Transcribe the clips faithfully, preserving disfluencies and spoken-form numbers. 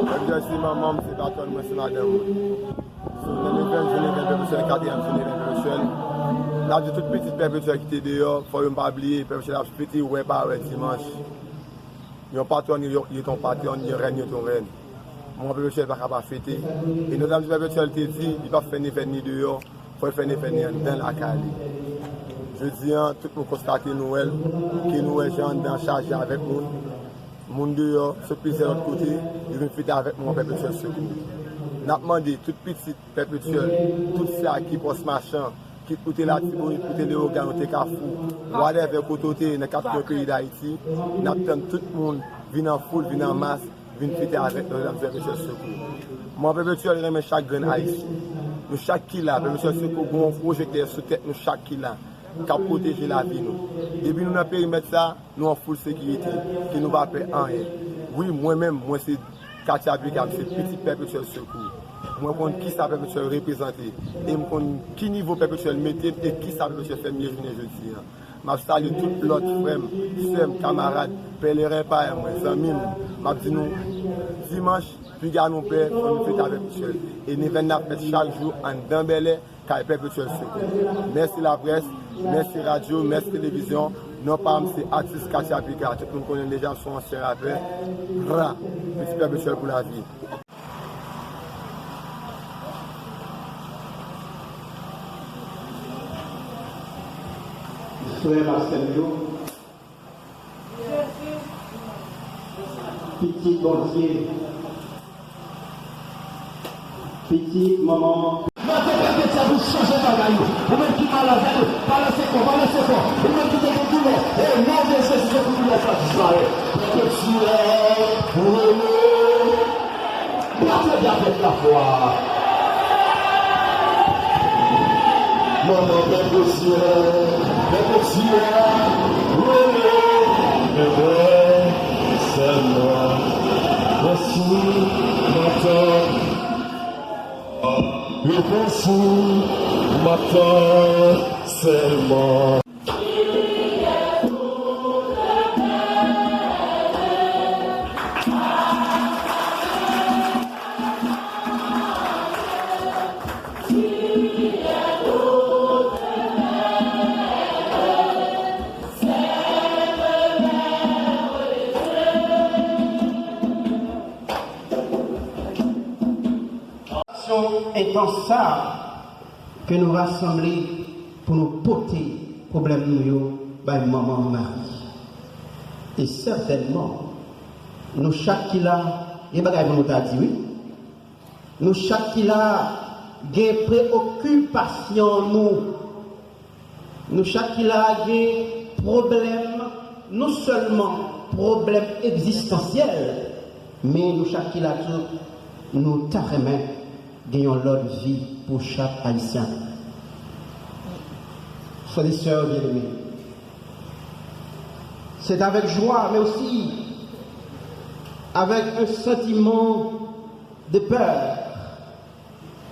Pèpetyèl se manman m, se patwòn mwen, se madanm mwen. Sou nan levèl, jounen levèl pèpetyèl, katriyèm jounen levèl pèpetyèl. N ap di tout pitit pèpetyèl ki te deyò, fò yo pa bliye, pèpetyèl ap fete wè pa wè dimanch. Yon patwòn yo, yo t on patwòn, yon rèn yo t on rèn. Manman pèpetyèl pa ka pa fete. E Nòtradam di pèpetyèl te di, li p ap fè ni fè ni deyò, fò l fè ni fè ni anndan lakay li. Jodi a, tout moun konstate nou wè l, ke nou wè jan anndan an chaje avèk moun. Moun deyò, sot plizyè lòt kote, yo vin fete avèk manman pèpetyèl sekou. N ap mande tout pitit pèpetyèl, tout sa ki Pòs Machan, kit ou te Latibonit, ou te Leyogàn, ou te Kafou, whatever kote w te ye nan kat kwen peyi Dayiti, n ap tann tout moun vin an foul, vin an mas, vin fete avèk Nòtradam di pèpetyèl sekou. Manman pèpetyèl renmen chak grenn Ayisyen. Nou chak ki la, pèpetyèl sekou gen yon pwojektè sou tèt nou chak ki la, k ap pwoteje lavi nou. Depi nou nan perimèt sa, nou an foul sekirite, ke nou pa pè anyen. Wi, mwen menm, mwen se Katia Pika, m se pitit pèpetyèl sekou. Mwen konn kisa pèpetyèl reprezante, e m konn ki nivo pèpetyèl mete m, e kisa pèpetyèl fè m ye jounen jodi a. M ap salye tout lòt frè m, sè m, kamarad, pèleren parèy mwen, zanmi m. M ap di nou, dimanch, piga nou pè, fò nou fete avèk pèpetyèl. E ni evènman n ap fè chak jou anndan bèlè, kay pèpetyèl sekou. Mèsi laprès, mèsi radyo, mèsi televizyon. Non pa m se atis Katia Pika. Tout moun konnen m deja, m se yon ansyen rapè. Ra, pitit pèpetyèl pou lavi. Frè m ak sè m yo, pitit Bondye, pitit manman. Mande Bondye pou chanje bagay yo. Ou menm ki malad, gade, balanse kò, balanse kò. Ou menm ki te gen doulè, o non de Jezi, ke doulè sa disparèt. Bondye, rele. Batè avèk lafwa. Manman, Pè Bondye, Pè Bondye, rele, men mwen sèlman. Mèsi, matant. Reponsi, matant sèlman. Aksyon entans sa a ke nou rasanble pou nou pote pwoblèm nou yo bay Manman Mari. E sètènman, nou chak ki la, gen bagay pou nou ta di, wi. Nou chak ki la, gen preokipasyon nou. Nou chak ki la gen pwoblèm, non sèlman pwoblèm egzistansyèl, men nou chak ki la tou, nou ta renmen gen yon lòt vi pou chak Ayisyen. Frè e sè byenneme, c'est avec joie, mais aussi avec un sentiment de peur.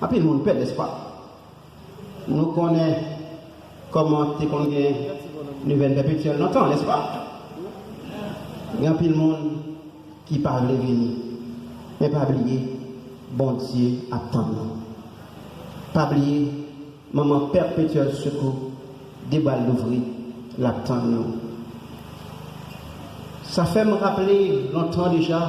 Anpil moun pèd lespwa. Nou konnen kòman te konn gen nivèl pèpetyèl lontan, nèspa? Gen anpil moun ki pa vle vini. Men pa bliye, Bondye ap tann nou. Pa bliye, Manman Pèpetyèl Sekou, de bra l louvri, l ap tann nou. Sa fè m raple lontan deja.